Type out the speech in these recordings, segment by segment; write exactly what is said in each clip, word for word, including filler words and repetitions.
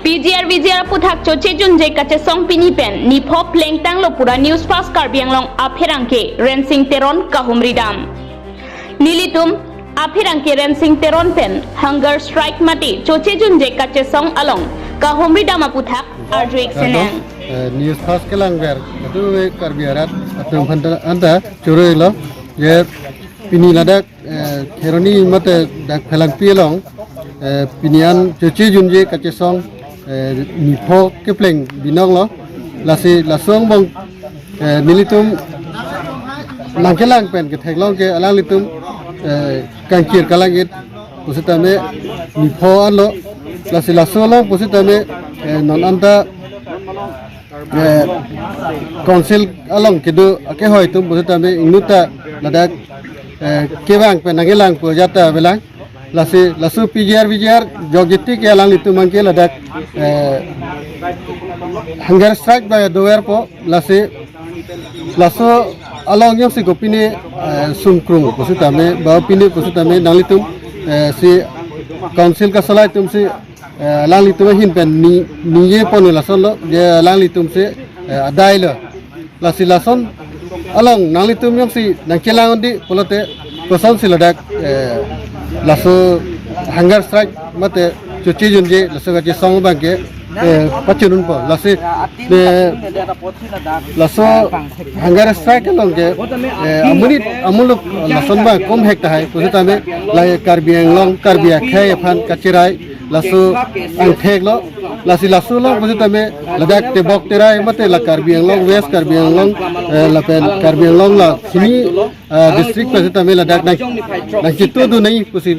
P G R V G R aputhak choche junje kachesong pini pen nipho plengtanglo pu ra News Fast Karbi Anglong apherangke Rensing Teron kahumri dam. Nelitum apherangke Rensing Teron pen hunger strike mate choche junje kachesong along kahumri dam aputhak arju-ik senang. Eh, News Fast kelangver, atu Karbi arat atum aphan ta anta choro-iklo, je pini ladak, eh, Kheroni mate dak Phelangpi along, eh, pini an choche junje kachesong, eh, nipho kepleng binong lo. Lasi laso angbong, eh, nelitum nangkelang pen ketheklong ke alanglitum, eh, kangkir kalang-it pusitame nipho anlo. Lasi laso along pusitame, eh, non anta, eh, council along kedo akehoi atum pusitame ingnuta ladak, eh, kevang pen nangkelang pu ajat avelang. Lasi laso P G R V G R jokjiti ke alanglitum abangke ladak, eh, hunger strike ba doverpo. Lasi laso along jongsi kopine, eh, sungkrung pusitame ba pine pusitame nanglitum, eh, si council kasolai atum si, eh, alanglitum ahin pen ni, ningje pon lason lo, je alanglitum si, eh, adai lo. Lasi lason along nanglitum jongsi nangkelang un-e pulote kosonsi ladak, eh, laso hunger strike mate choche junje laso kachesong abangke, eh, pachununpo. Lasi, eh, laso hunger strike along ke, eh, amonit amuluk lason abang komhek tahai pusitame la Karbi Anglong, Karbi akhei aphan kacherai laso angthek lo. Lasi laso along pusitame ladak tebok terai mate la Karbi Anglong West, Karbi Anglong, eh, lapen Karbi Anglong la hini, eh, district pusitame ladak nang, nangchitudun nai pusi,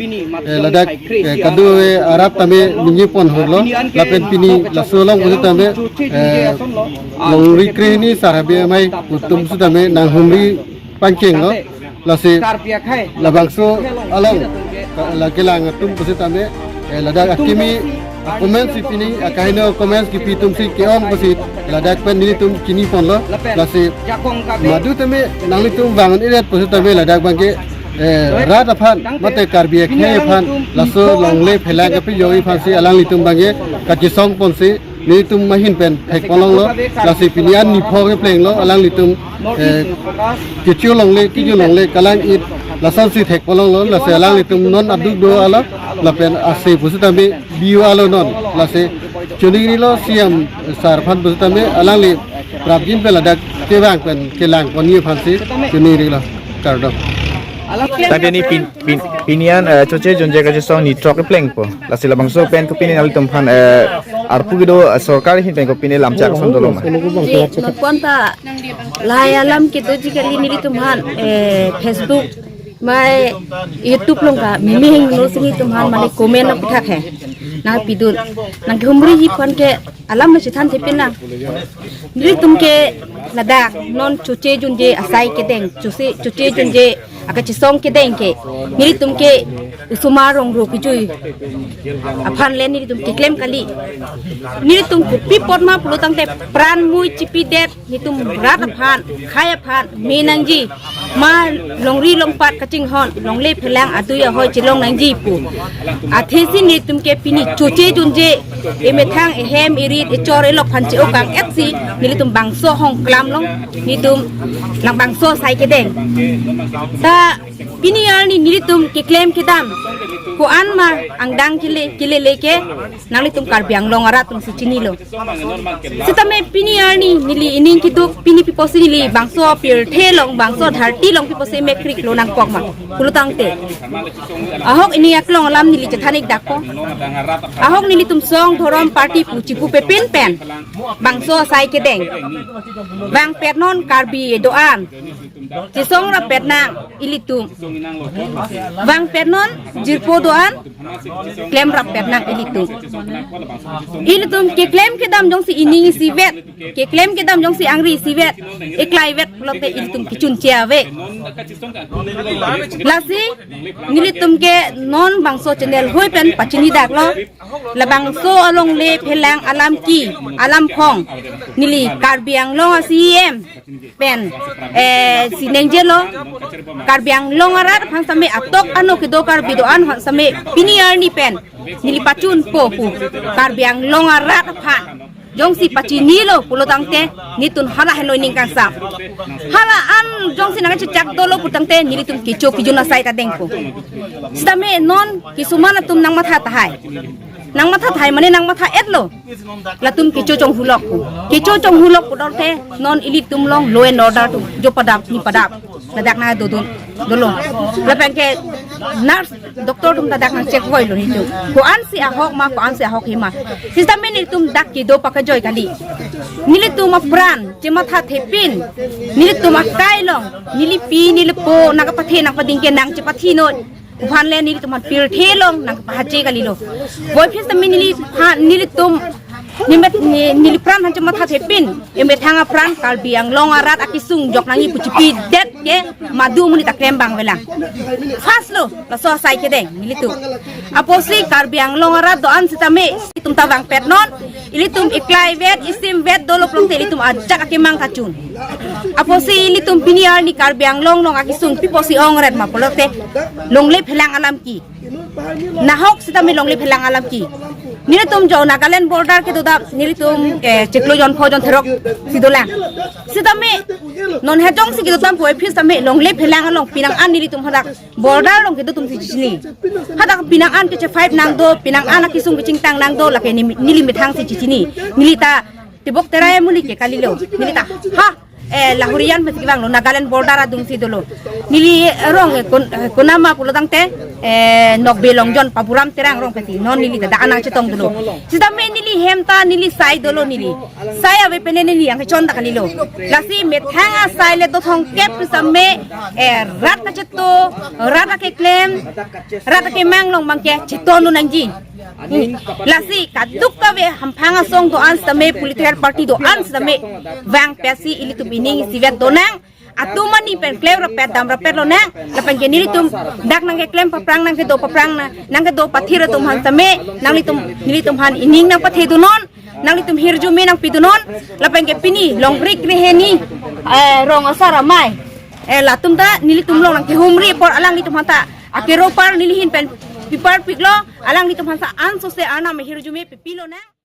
eh, ladak, eh, kado-kave arat tame ningje pon holo. Lapen pini laso along pusitame, eh, longri krehini sar habe amei atum sitame nanghumri pangchenglo. Lasi labangso along la kelang atum pusitame, eh, ladak akimi akomen si pini, akaheno akomen kipi atum si ke-ong pusi ladak pen nelitum chini ponlo. Lasi madu tame nanglitum vang un-edet pusitame ladak abangke, eh, rat aphan mate Karbi akhei aphan laso longle phelang kapejoi aphan si alanglitum abangke kachesong ponsi nelitum ahin pen thek ponlonglo. Lasi pini an nipho keplenglo, alanglitum, eh, kecho longle, kecho longle kalang-it lasonsi thek ponlonglo. Lasi alanglitum non aduk do alo, lapen ase pusitame biu alo non. Lasi choningri lo C M sar aphan pusitame alangli prapjin pen ladak kevang pen kelang ponji aphansi choningri lo. Kardom. Tangte ni pin, pin, pini an, eh, choche junje kachesong ni throk keplengpo. Lasi labangso pen kopine nanglitum aphan, eh, arpu kedo, eh, sorkar ahin pen kopine lamchak ason dolo ma? Ji, non pon ta lahai alam kedoji kali nelitum aphan, eh, Facebook, mai YouTube along ka meme hingno si nelitum aphan mane comment aputhak he nangpidun. Nangkehumriji aphan ke alam lo chethan thepin nang. Nelitum ke ladak non choche junje asai kedeng, choche, choche junje akachesong kedeng ke nelitum ke osomar rongro kejui aphan le nelitum keklem kali. Nelitum kopi apot ma pulo tangte pran mui chipidet, nelitum rat aphan, khei aphan me nangji, ma longri longpat kachinghon, longle phelang adui ahoi chelong nangji pu. Athesi nelitum ke pini choche junje, emethang, ehem, erit, echor, elok aphan che-o kang-et si nelitum bangso ahong klamlong, nelitum nang bangso asai kedeng. Ta pini arni nelitum keklem kedam ko-an ma angdeng kele, kelele ke nanglitum Karbi Anglong arat atum si chinilo. Sitame pini arni neli ining keduk, pini pi pusi neli bangso pirthe along, bangso dharti along pi pusi mekriklo nangkok ma pulo tangte, ahok ini aklong alam neli chethan-ik dakpo. Ahok nelitum song dhorom party pu chipupe pinpen bangso asai kedeng, vangpet non Karbi do-an, chesong rappet nang ilitum. Vangpet non jirpo do-an, klem rappet nang ilitum. Ilitum keklem kedam jongsi ining isivet, keklem kedam jongsi angri isivet, eklai vet pulote ilitum kechunche ave. Lasi nelitum ke non bangso channel hoi pen pachini daklo. Labangso alongle phelang alam ki, alam phong, neli Karbi Anglong a-C E M pen, eh, Si ningje lo, Karbi Anglong arat aphan sitame atok ano kedo Karbi do-an aphan sitame pini arni pen neli pachunpo pu Karbi Anglong arat aphan jongsi pachinilo pulo tangte nelitum hala henlo ining kangsam. Hala an jongsi nangchechak dolo pu tangte nelitum kecho kejun asai ta dengpo. Sitame non kisuman atum nangmatha tahai. Nangmatha tahai mane nangmatha-etlo. Latum kecho chonghulok pu. Kecho chonghulok pu dor te non ilitum along law and order atum jo padap ni padap. Ladak nangdodun dolo. Lapen ke nurse doctor atum ta dak nangcheck voilo nelitum. Ko-ansi ahok ma, ko-ansi ahok he ma. Sitame nelitum dak kedo pakajoi kali. Nelitum apran chemathathepin, nelitum akai along, nelipi nelipo nangkapathe nangpading ke nangchepathinon. Uphan le nelitum aphan pirthe along nangpahache kalilo. Voiphit sitame neliphan, nelitum, nimet, ni, nelipran aphan chemathathepin, emethang apran Karbi Anglong arat akesung jok nangji pu chepidet ke madu amonit ta klem abang avelang. First lo, laso asai kedeng nelitum. Apotsi Karbi Anglong arat do-an sitame, itum ta vangpetnon, ilitum iklai vet, isim vet dolo pulote ilitum ajak akemang kachun. Apotsi ilitum pini arni Karbi Anglong along akesung pi apotsi ongret ma pulote longle phelang alam ke. Nahok sitame longle phelang alam ke. Nelitum jo Nagaland border kedo ta nelitum, eh, chiklo jon pho jon therok si dolang. Sitame non he jongsi kedo tangpo aphi sitame longle phelang along pinang an nelitum hadak border along kedo atum si chechini. Hadak pinang an keche five nangdo, pinang an akesung kechingtang nangdo, lake ni, neli methang si chechini. Neli ta Tibok Terai amonit ke kalilo. Neli ta, ha, eh, Lahorian pensi kevanglo, Nagaland border adungsi dolo. Neli rong, eh, kon, eh, konama pulo tangte, eh, Nokbe Longjon Paburam Terang rong pensi. Non neli ta dak anang chetong dolo. Sitame neli hem ta neli sai dolo neli. Sai ave pen neli angkechon ta kalilo. Lasi methang asai le do thongkep sitame, eh, rat kacheto, rat akeklem, rat akemang along abang ke chetondun nangji. Lasi kadokave hamphang asong do-an sitame political party do-an sitame vangpetsi ilitum ining isivet donang. Atum ani pen klem rapet dam rapet lonang. Lapen ke nelitum dak nangkeklem paprang nangkedo paprang na, nangkedo pathir atum aphan sitame nanglitum nelitum aphan ining nangpathedunon. Nanglitum hirjume nangpidunon. Lapen ke pini longri krehini, eh, rong asar amei, eh, latum ta nelitum along nangkehumri apor alanglitum aphan ta akero apar neli ahin pen piparpiklo. Alanglitum aphan ta ansose arnam hirjume pipilonang.